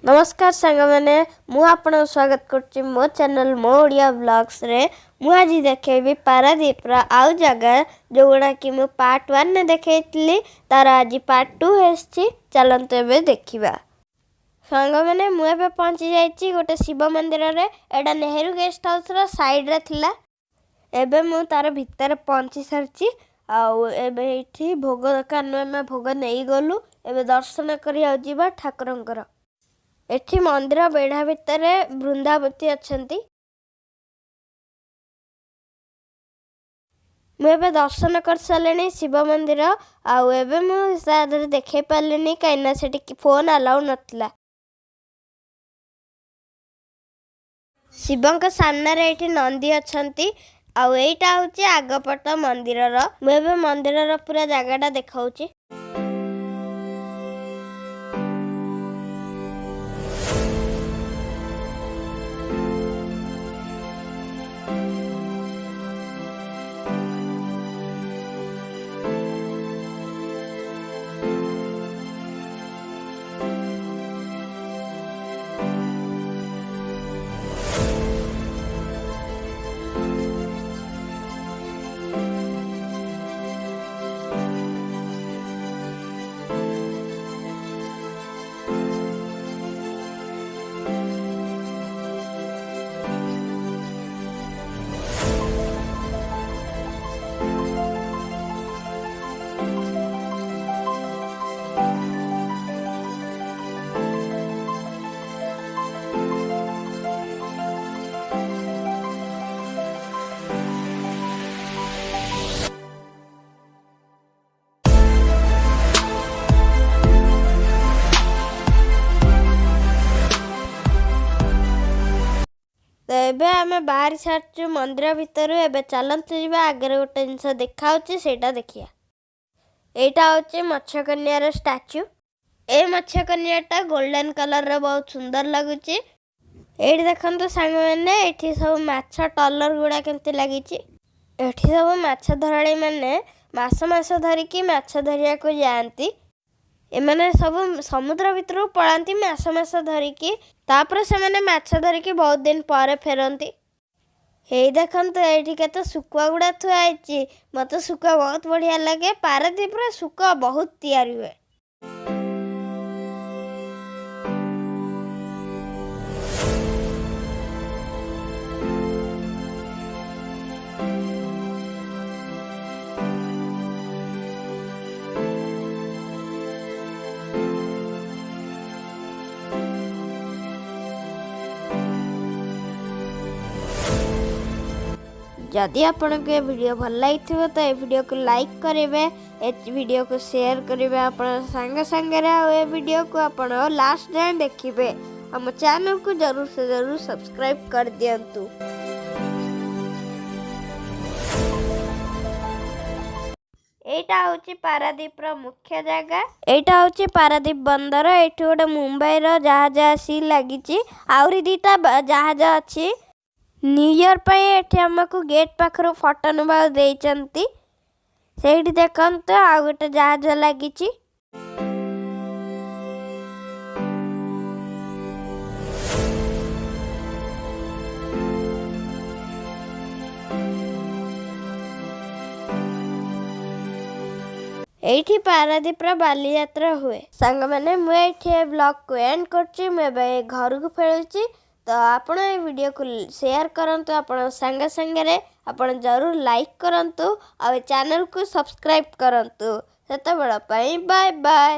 ନମସ୍କାର ସାଙ୍ଗମାନେ, ମୁଁ ଆପଣଙ୍କୁ ସ୍ୱାଗତ କରୁଛି ମୋ ଚ୍ୟାନେଲ୍ ମୋ ଓଡ଼ିଆ ବ୍ଲଗ୍ସରେ। ମୁଁ ଆଜି ଦେଖେଇବି ପାରାଦ୍ୱୀପର ଆଉ ଜାଗା, ଯେଉଁଗୁଡ଼ାକି ମୁଁ ପାର୍ଟ ୱାନ୍ରେ ଦେଖେଇଥିଲି, ତାର ଆଜି ପାର୍ଟ ଟୁ ଆସିଛି। ଚାଲନ୍ତୁ ଏବେ ଦେଖିବା। ସାଙ୍ଗମାନେ, ମୁଁ ଏବେ ପହଞ୍ଚି ଯାଇଛି ଗୋଟେ ଶିବ ମନ୍ଦିରରେ। ଏଇଟା ନେହେରୁ ଗେଷ୍ଟ ହାଉସ୍ର ସାଇଡ଼୍ରେ ଥିଲା। ଏବେ ମୁଁ ତାର ଭିତରେ ପହଞ୍ଚି ସାରିଛି ଆଉ ଏବେ ଏଇଠି ଭୋଗ ଦୋକାନରୁ ଆମେ ଭୋଗ ନେଇଗଲୁ। ଏବେ ଦର୍ଶନ କରିବାକୁ ଯିବା ଠାକୁରଙ୍କର। ଏଠି ମନ୍ଦିର ବେଢ଼ା ଭିତରେ ବୃନ୍ଦାବତୀ ଅଛନ୍ତି। ମୁଁ ଏବେ ଦର୍ଶନ କରିସାରିଲିଣି ଶିବ ମନ୍ଦିର ଆଉ ଏବେ ମୁଁ ତା ଦେହରେ ଦେଖେଇ ପାରିଲିନି, କାହିଁକିନା ସେଠି ଫୋନ୍ ଆଲାଉ ନଥିଲା। ଶିବଙ୍କ ସାମ୍ନାରେ ଏଇଠି ନନ୍ଦୀ ଅଛନ୍ତି ଆଉ ଏଇଟା ହେଉଛି ଆଗପଟ ମନ୍ଦିରର। ମୁଁ ଏବେ ମନ୍ଦିରର ପୁରା ଜାଗାଟା ଦେଖାଉଛି। ତ ଏବେ ଆମେ ବାହାରି ସାରିଛୁ ମନ୍ଦିର ଭିତରୁ। ଏବେ ଚାଲନ୍ତୁ ଯିବା, ଆଗରେ ଗୋଟେ ଜିନିଷ ଦେଖାଉଛି, ସେଇଟା ଦେଖିବା। ଏଇଟା ହେଉଛି ମତ୍ସ୍ୟକନ୍ୟାର ଷ୍ଟାଚ୍ୟୁ। ଏ ମତ୍ସ୍ୟକନ୍ୟାଟା ଗୋଲ୍ଡେନ୍ କଲର୍ର, ବହୁତ ସୁନ୍ଦର ଲାଗୁଛି। ଏଇଠି ଦେଖନ୍ତୁ ସାଙ୍ଗମାନେ, ଏଇଠି ସବୁ ମାଛ ଟଲର ଗୁଡ଼ା କେମିତି ଲାଗିଛି। ଏଠି ସବୁ ମାଛ ଧରାଳୀମାନେ ମାସ ମାସ ଧରିକି ମାଛ ଧରିବାକୁ ଯାଆନ୍ତି। ଏମାନେ ସବୁ ସମୁଦ୍ର ଭିତରକୁ ପଳାନ୍ତି ମାସ ମାସ ଧରିକି, ତାପରେ ସେମାନେ ମାଛ ଧରିକି ବହୁତ ଦିନ ପରେ ଫେରନ୍ତି। ହେଇ ଦେଖନ୍ତୁ, ଏଇଠି କେତେ ଶୁଖୁଆ ଗୁଡ଼ା ଥୁଆ ହେଇଛି। ମୋତେ ଶୁଖୁଆ ବହୁତ ବଢ଼ିଆ ଲାଗେ। ପାରାଦ୍ୱୀପରେ ଶୁଖୁଆ ବହୁତ ତିଆରି ହୁଏ। ଯଦି ଆପଣଙ୍କୁ ଏ ଭିଡ଼ିଓ ଭଲ ଲାଗିଥିବ, ତ ଏ ଭିଡ଼ିଓକୁ ଲାଇକ୍ କରିବେ, ଏ ଭିଡ଼ିଓକୁ ସେୟାର କରିବେ ଆପଣ ସାଙ୍ଗ ସାଙ୍ଗରେ ଆଉ ଏ ଭିଡ଼ିଓକୁ ଆପଣ ଲାଷ୍ଟ ଯାଏଁ ଦେଖିବେ। ଆମ ଚ୍ୟାନେଲକୁ ଜରୁର ସେ ଜରୁର ସବସ୍କ୍ରାଇବ୍ କରିଦିଅନ୍ତୁ। ଏଇଟା ହେଉଛି ପାରାଦ୍ୱୀପର ମୁଖ୍ୟ ଜାଗା। ଏଇଟା ହେଉଛି ପାରାଦ୍ୱୀପ ବନ୍ଦର। ଏଇଠି ଗୋଟେ ମୁମ୍ବାଇର ଜାହାଜ ଆସି ଲାଗିଛି। ଆହୁରି ଦୁଇଟା ଜାହାଜ ଅଛି। ନ୍ୟୁ ଇୟର୍ ପାଇଁ ଏଠି ଆମକୁ ଗେଟ୍ ପାଖରୁ ଫଟୋ ନେବାକୁ ଦେଇଛନ୍ତି। ସେଇଠି ଦେଖନ୍ତୁ, ଆଉ ଗୋଟେ ଜାହାଜ ଲାଗିଛି। ଏଇଠି ପାରାଦ୍ୱୀପର ବାଲିଯାତ୍ରା ହୁଏ। ସାଙ୍ଗମାନେ, ମୁଁ ଏଇଠି ଏ ବ୍ଲଗ୍କୁ ଏଣ୍ଡ କରୁଛି। ମୁଁ ଏବେ ଘରକୁ ଫେରୁଛି। ତ ଆପଣ ଏ ଭିଡ଼ିଓକୁ ସେୟାର କରନ୍ତୁ ଆପଣ ସାଙ୍ଗ ସାଙ୍ଗରେ, ଆପଣ ଜରୁର ଲାଇକ୍ କରନ୍ତୁ ଆଉ ଏ ଚ୍ୟାନେଲକୁ ସବସ୍କ୍ରାଇବ୍ କରନ୍ତୁ। ସେତେବେଳ ପାଇଁ ବାଏ ବାଏ।